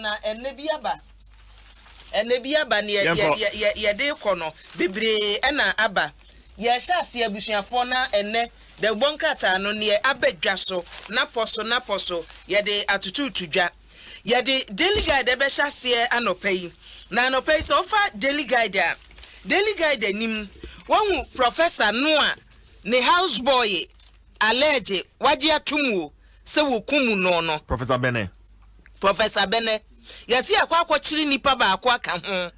Na ɛnɛ bi aba, ɛnɛ bi aba neɛ Yɛnkɔ. yɛ yɛ yɛde rekɔ no bebree ɛna aba. Yɛrehyɛ aseɛ abusuafoɔ na ɛnɛ dawubɔ nkrataa no neɛ aba dwa so na pɔ so na pɔ so yɛde atototo dwa. Yɛde Daily Guide ɛbɛhyɛ aseɛ anɔpa yi. Na anɔpa yi sɛ wofa Daily Guide a, Daily Guide anim woahu Professor no a ne house boy allege wagye atom o sɛ wɔkum no no. Professor Bene. Professor Bene, yɛse yɛakɔ akɔkyere nipa baako aka ho.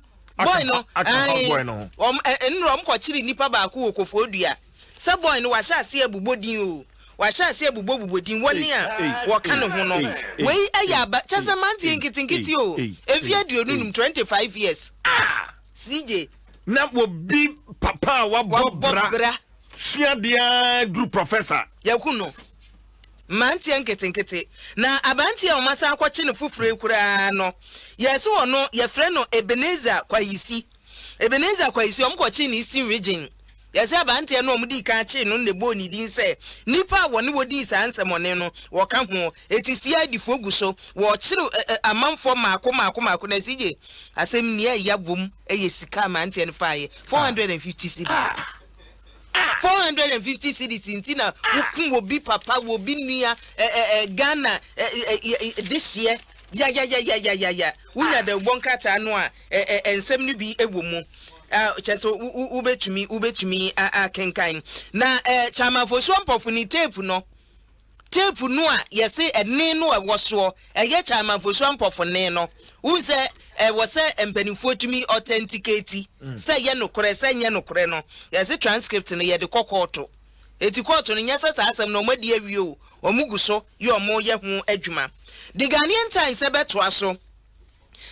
Boy no, Aka house ae, boy no ho. wɔn, ɛ, nnora wɔn kɔkyere nipa baako wɔ Koforidua. Sɛ boy no wahyɛ aseɛ abobɔ din o, wahyɛ aseɛ abobɔ bobɔ din, wɔne a wɔka ne ho no. Wei ɛyɛ aba, kyɛ sɛ mmeranteɛ nketenkete o, mfeɛ 25, 25 years. CJ. Na obi papa a wabɔ Wabɔ bra, bra. sua deɛ ara duru professor. Yɛaku no. Mmeranteɛ nketenkete. Na aberanteɛ a wɔasan akɔkye no foforɔ yi koraa no, yɛse ɔno yɛfrɛ no Ebenezer Kwayisi. Ebenezer Kwayisi, wɔkɔkyee no Eastern Region. Yɛse aberanteɛ no a wɔdii kan kyee no no na ɛbɔɔ ne din sɛ nnipa a wɔne wɔdii saa nsɛmmɔne no, wɔka ho. Enti CID foɔ gu so, wɔrekyere amanfoɔ mmaako mmaako mmaako. Na CJ, asɛm nea ɛya wom yɛ sika a mmeranteɛ no faeɛ, 450 cedis. 450 cedis nti na woku obi papa, obi nua, ɛ ɛ ɛ Ghana ɛ ɛ ɛ dehyeɛ yayayayayaya. Wonya dawubɔ nkrataa no a, ɛ ɛ nsɛm no bi wɔ mu. A kyerɛ sɛ wo wo wobɛtumi wobɛtumi akenkan. Na ɛ Chairman Fosuo Ampɔfo ne tape no. Tape no a yɛse ɛnne no a ɛwɔ soɔ, ɛyɛ Chairman Fosu Ampofo nne no. Wohu sɛ ɛwɔ sɛ mpanimfoɔ tumi authenticate sɛ ɛyɛ nokorɛ sɛ ɛnyɛ nokorɛ no. Yɛse transcript no yɛde kɔ kɔɔto. Enti kɔɔto no nyɛ sɛ saa asɛm no wɔadi awie o, wɔgu so yɛ wɔyɛ ho adwuma. The Ghanaian Times bɛtoa so.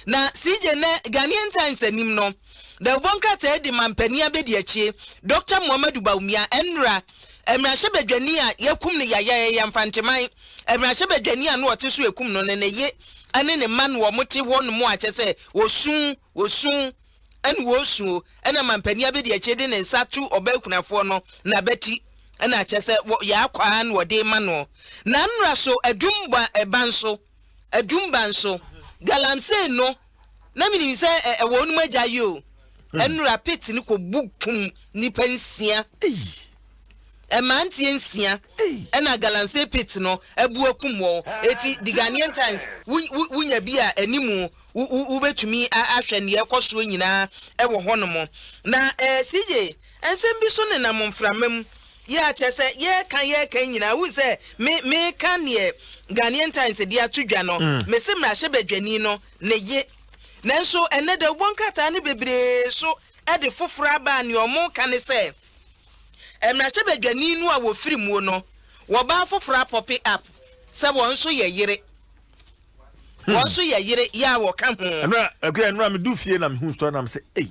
Na CJ nnɛ Ghanaian Times anim no, dawubɔ nkrataa adi mampanin abadiakyie Dɔkta Muhammadu Bawumia nnora mmarahyɛbadwani a yɛakum no yayayaya Mfanteman mmarahyɛbadwani a na ɔte so ɛkum no no ne ye ne ne mma no wɔn te hɔ nom a kyɛ sɛ wɔsu wɔsu ɛna wɔsu o ɛna mampanin abadiakyie de ne nsa to ɔbaa kunafoɔ no n'abati ɛna kyɛ sɛ yɛ akwaa na ɔde ma no na nnora so adum ba nso. Adumba nso, galamsey no, na menim sɛ ɛwɔ wɔn mu agya yi o. Ɛnura pit no kɔ bu kum nipa nsia. Mmeranteɛ nsia ɛna galamsey pit no abu akum wɔn. Eti The Ghanaian Times wonya bi a animu wobɛtumi ahwɛ nea ɛkɔ soɔ nyinaa ɛwɔ hɔnom. Na CJ, nsɛm bi so nenam mframa mu. Yɛ a kyerɛ sɛ yɛreka yɛreka yi nyinaa wohu sɛ me meka neɛ Ghanaian Times de ato dwa no mese mmarahyɛbadwani no ne ye nanso ɛnɛ dawubɔ nkrataa no bebree so de foforɔ aba a neɛ wɔka ne sɛ mmarahyɛbadwani no a wɔfiri muo no wɔbaa foforɔ apɔpe up sɛ wɔn nso yɛ yere wɔn nso yɛ yere yɛ a wɔka ho. Ɛnura ɛkua ɛnura mi du fie na mi hu story na mi sɛ eyi.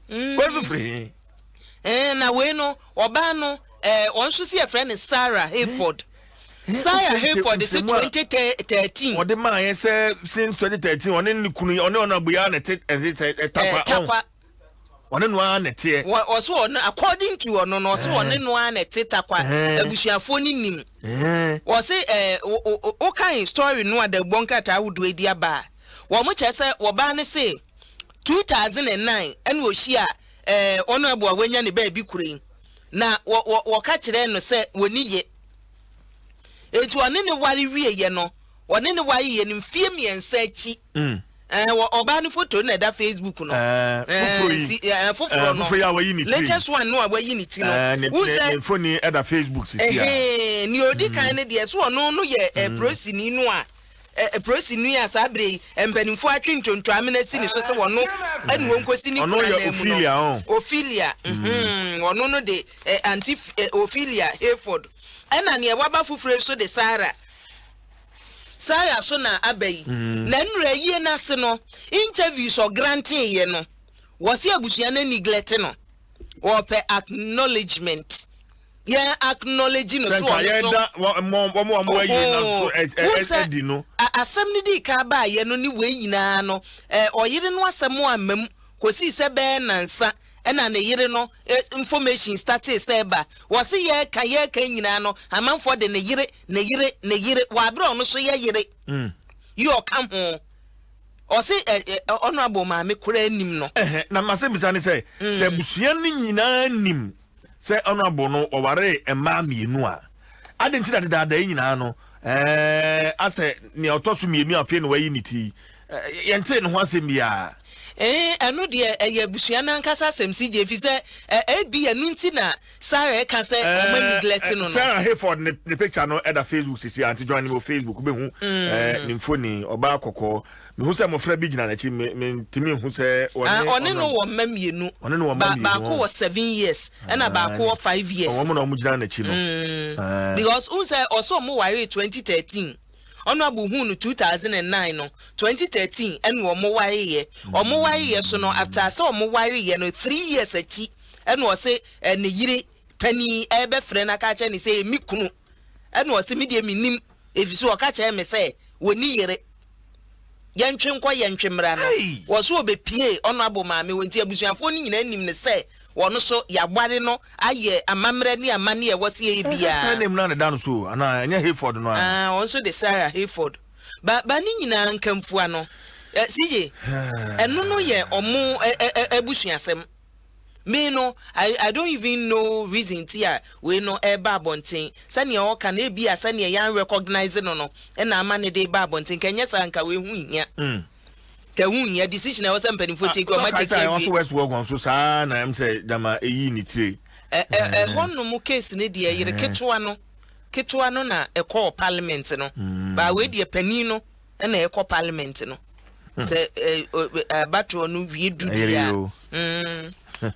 Wei nso firi he? Eh, na wei no ɔbaa no eh, wɔn nso si yɛfrɛ no Sarah Hayford. Sarah Hayford si 2013. Ɔde maa yɛn sɛ since 2013 ɔne ne kunu ɔne ɔno abuya na ɛte ɛte ɛtakwa. Takwa. Ɔne no ara na ɛteɛ. Wɔ ɔso ɔno according to ɔno no ɔso ɔne no ara na ɛte takwa. Abusuafoɔ no nim. Wɔse ɛɛ wokan story no a dawubɔ nkrataa ahodoɔ adi aba a, wɔn kyerɛ sɛ wɔbaa no se 2009 ɛna ɔhyia ɛɛ ɔno aboa wanya ne baabi kuro yi na wɔ wɔ wɔka kyerɛɛ no sɛ wɔni ye. Eti ɔne ne ware wieɛ no ɔne ne ware yɛ no mfie 3 akyi. Ɛɛ wɔ ɔbaa no foto na ɛda Facebook no. Ɛɛ foforɔ yi. Si ɛɛ foforɔ no. Foforɔ yi a wayi ne ti. Latest one no a wayi ne ti no. Ɛɛ ne ne mfoni ɛda Facebook sisi a. Ɛhɛn nea odi kan no deɛ so ɔno no yɛ ɛɛ polisini no a ɛɛ polisini a saa bere yi mpanimfoɔ atwe ntonto amena si ne so sɛ ɔno ɛna wɔn nkosi ne Ɔno kunu yɛ anan mu no. Ophelia ɔn. Ophelia mhm ɔno no de ɛɛ anti Ophelia Hayford ɛna nea waba foforɔ yi nso de Sarah. Sarah so na aba yi. Na nnura ayie no ase no, interviews ɔgrantee yɛ no, wɔse abusua no neglect no. Wɔpɛ acknowledgement. Yɛn acknowledge no so ɔno so. Oho, wohu sɛ asɛm no dii kan baayɛ no ne wei nyinaa no, ɔyere no asɛm amma mu kɔsii sɛ bɛyɛ nnansa Ɛna ne yere no information startee sɛ ɛba. Wɔse yɛɛka yɛɛka nyinaa no amanfoɔ de ne yere, ne yere, ne yere wɔ aberɛ a ɔno nso yɛ yere yi ɔka ho. Ɔse ɛ ɛ honourable maame koraa nim no. Ɛhɛ, na m'asɛmmisa ne sɛ, sɛ abusua no nyinaa nim sɛ honourable no ɔwaree mmaa mmienu a, adɛn nti na dedaada yi nyinaa no, ɛɛ, asɛ nea ɔtɔ so mmienu a afei na wayi ne ti yi, yɛntee ne ho asɛm biara? Ee, ɛno deɛ ɛyɛ abusua no ankasa asɛm, CJ, efisɛ ɛ, ebia ɛno nti na Sarah reka sɛ wɔn a neglect no no. Sarah Hayford ne ne picture no ɛda Facebook sisi a, nti join me wɔ Facebook wobɛhu ne mfoni, ɔbaa kɔkɔɔ. Mehu sɛ mmɔfra bi gyina n'akyi, me mentumi nhu sɛ wɔne Ah, ɔne no wɔ mma mmienu. Ɔne no wɔ mma Ba mmienu. baako wɔ 7 years, ɛna baako wɔ 5 years. Wɔn na wɔn gyina n'akyi no. Because n sɛ ɔsɛ ɔmo waree 2013. Honourable hu no 2009 no, 2013 ɛna ɔmo wareeɛ. Ɔmo wareeɛ so no, after sɛ ɔmo wareeɛ no, 3 years akyi ɛna ɔsɛ ne yere panin ɛbɛfrɛ no aka akyerɛ ne sɛ ɛmi kunu. Ɛna ɔsɛ me deɛ menim, ɛfiri so ɔka kyerɛ me sɛ wɔni yere. Yɛntwe nkɔ, yɛntwe mmra no, wɔ so ɔbɛpie honourable maame wɔ, nti abusuafoɔ no nyinaa nim ne sɛ wɔno so yɛaware no ayɛ amammerɛ ne amanneɛ a ɛwɔ sɛ yɛyɛ Ɛsɛ biara. Surname no a na ɛda no so o, anaa ɛnyɛ Hayford no ara? Ah, wɔn nso de Sarah Hayford. Ba ba ne nyinaa nkamfua no. CJ, ɛno no yɛ ɔmo abusuasɛm. Me no, I don't even know reason ti a wei no ɛreba abɔnten. Sɛnea ɔka no, ebi a sɛnea yɛn recognize no, ɛna ama ne de ba abɔnten. Nka ɛnyɛ saa, nka wei ho nhia. Ka ho nhia decision a ɛwɔ sɛ mpanimfoɔ take, ɔmo Sɛ atake ɔkae sɛ awie. ɔso West Wuogon so saa na ɛm sɛ gyama ɛyii ne tire. Ɛhɔ nom case ne deɛ, yere ketewa no na ɛkɔɔ parliament no. Ba wei deɛ, panin no ɛna ɛkɔ parliament no. Sɛ ɛ ɛ abatoɔ no wie du Ɛyere deɛ yi a. o.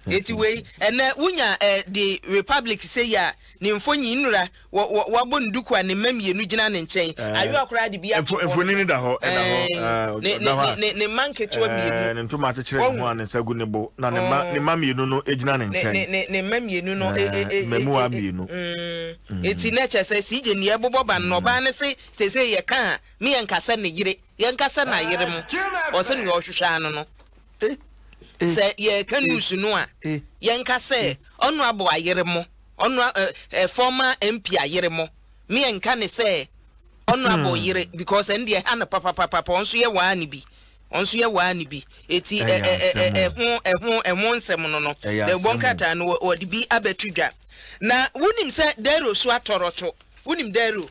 Eti wei ɛnɛ wonya de Republic sɛ yi a ne mfonyin nnura wɔ wɔ wabɔ ne duku a ne mma mmienu gyina ne nkyɛn. Ayewa koraa de bi ato hɔ. Mfoni no da hɔ, ɛda hɔ. Ne ɔda ne hɔ a, ne mma nketewa mmienu. Ne ntoma akyekyere ne ho a ne nsa gu ne bo na ne mma mmienu no gyina ne ne nkyɛn. Ne mma mmienu no Mmamuwa mmienu. Eti na kyerɛ sɛ CJ nea ɛbobɔ ba no na ɔbaa ne se sese yɛ ka a me yɛn kasa ne yere, yɛn kasa na yere mo ɔsɛ nea ɔhwehwɛ ano no. Sɛ yɛka news no a, yɛnka sɛ ɔno abo ayere mo, ɔno ɛ ɛ former MP ayere mo, me yɛnka ne sɛ ɔno abo yere, because ɛn deɛ ha no papapapa, ɔno nso yɛ waa ne bi, ɔno nso yɛ waa ne bi. Eti ɛ Ɛyɛ ɛ ɛ asɛm o. ɛho nsɛm no Ɛyɛ na ɛbɔ asɛm o. nkrataa no wɔde bi abɛto dwa. Na wonim sɛ Dero so atɔrɔto? Wonim Dero?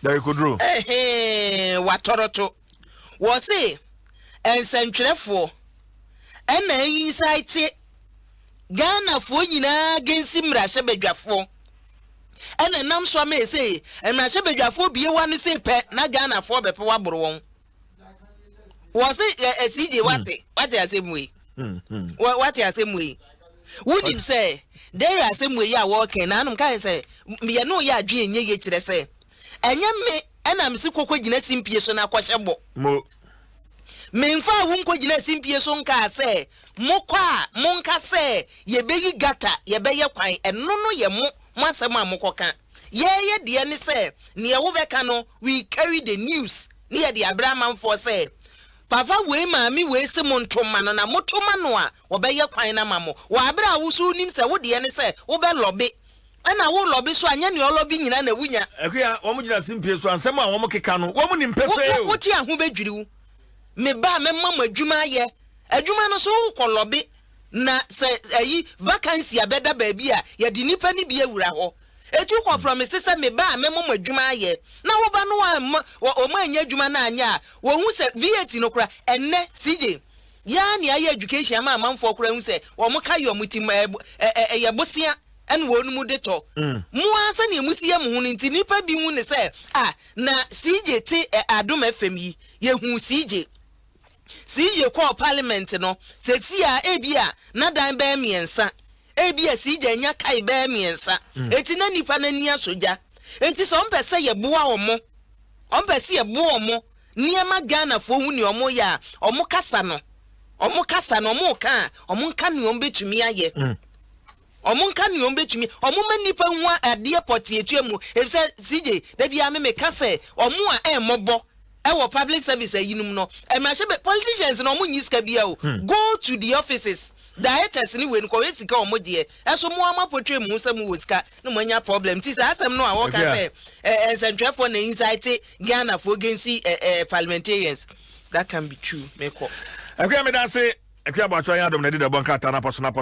Derek Oduro. Ɛhɛn, watɔrɔto. Wɔ se nsɛntwerɛfoɔ ɛna incite Ghanafoɔ nyinaa against mmarahyɛbadwafoɔ, ɛna nam so ama ɛsɛ mmarahyɛbadwafoɔ bie wa no se pɛ na Ghanafoɔ bɛpɛ waboro wɔn. Wɔ se ɛ ɛ CJ, wate asɛm wei? Wate asɛm wei? Wonim sɛ Dere asɛm wei a wɔɔkɛn na anom kae sɛ yɛ no yɛ adwene nyɛ yie, kyerɛ sɛ ɛnyɛ me ɛna mese kɔkɔ gyina simpie so na akɔhyɛ bɔ. Mo. Memfa a wonkɔgyina simpie so nkaa sɛ mokɔ a monka sɛ yɛbɛyi gutter, yɛbɛyɛ kwan. Ɛno no yɛ mo asɛm a mokɔka. Yɛyɛ deɛ ne sɛ neɛ wobɛka no, we carry the news ne yɛde abrɛ amanfoɔ sɛ papa wei, maame wei se mo ntoma no na motoma no a wɔbɛyɛ kwan no ama mo, wɔ aberɛ a wo so wonim sɛ wo deɛ ne sɛ wobɛ lobby, ɛna wo lobby so anyɛ nea ɔ lobby nyina na wonya. Akuya, wɔn gyina simpie so, ansɛm a wɔn keka no, wɔn nim pɛfɛɛ o. Wote a ho bɛdwiri wo. Meba a mɛma mo adwuma ayɛ adwuma no so, wokɔ lobby na sɛ ayi vacancy abɛda baabi a yɛde nipa no bi awura hɔ. Etu kɔ promise sɛ meba a mɛma mo adwuma ayɛ, na woba no amma wɔn anya adwuma no anyɛ a, wɔhu sɛ VAT no kora ɛnnɛ, CJ, yaa ne ayɛ education ama amanfoɔ kora hu sɛ wɔn ka yɛ wɔn ti ɛyɛ bosea ɛna wɔn mu de tɔ mo ara sɛnea mo si yɛ mo ho no. Nti nipa bi hu ne sɛ a na CJ te Adom FM yi, yɛhu CJ, CJ kɔɔ parliament no sɛsi a ebi a nadan bɛyɛ mmiɛnsa, ebi a CJ anya kae bɛyɛ mmiɛnsa. Eti na nipa n'ani asɔ gya. Nti sɛ ɔmpɛ sɛ yɛboa wɔn, ɔmpɛ sɛ yɛboa wɔn nneɛma, Ghanafoɔ hu nea wɔn yɛ a, wɔn kasa no, wɔn kasa no, wɔn ka a, wɔn nka nea wɔn bɛtumi ayɛ. Wɔn nka nea wɔn bɛtumi, wɔn ma nipa hu adeɛ pɔtee etua mu, efisɛ CJ, dabi a meme ka sɛ wɔn a ɛmmɔbɔ ɛwɔ public service ayinom no, mmarahyɛ bɛ politicians na wɔn nyi sika bia o. Go to the offices, directors ne wei no, kɔhwɛ sika wɔn deɛ ɛso. Mo ama potwe mu sɛ mo wɔ sika na mo anya problem. Ti saa asɛm no a wɔka sɛ nsɛntwerɛfoɔ na incite Ghanafoɔ against parliamentarians. That can be true. Mekɔ. Akua, meda ase. Akua Aboakyewa yɛn adom na ɛde dɛbɔ nkrataa no apɔ so no apɔ.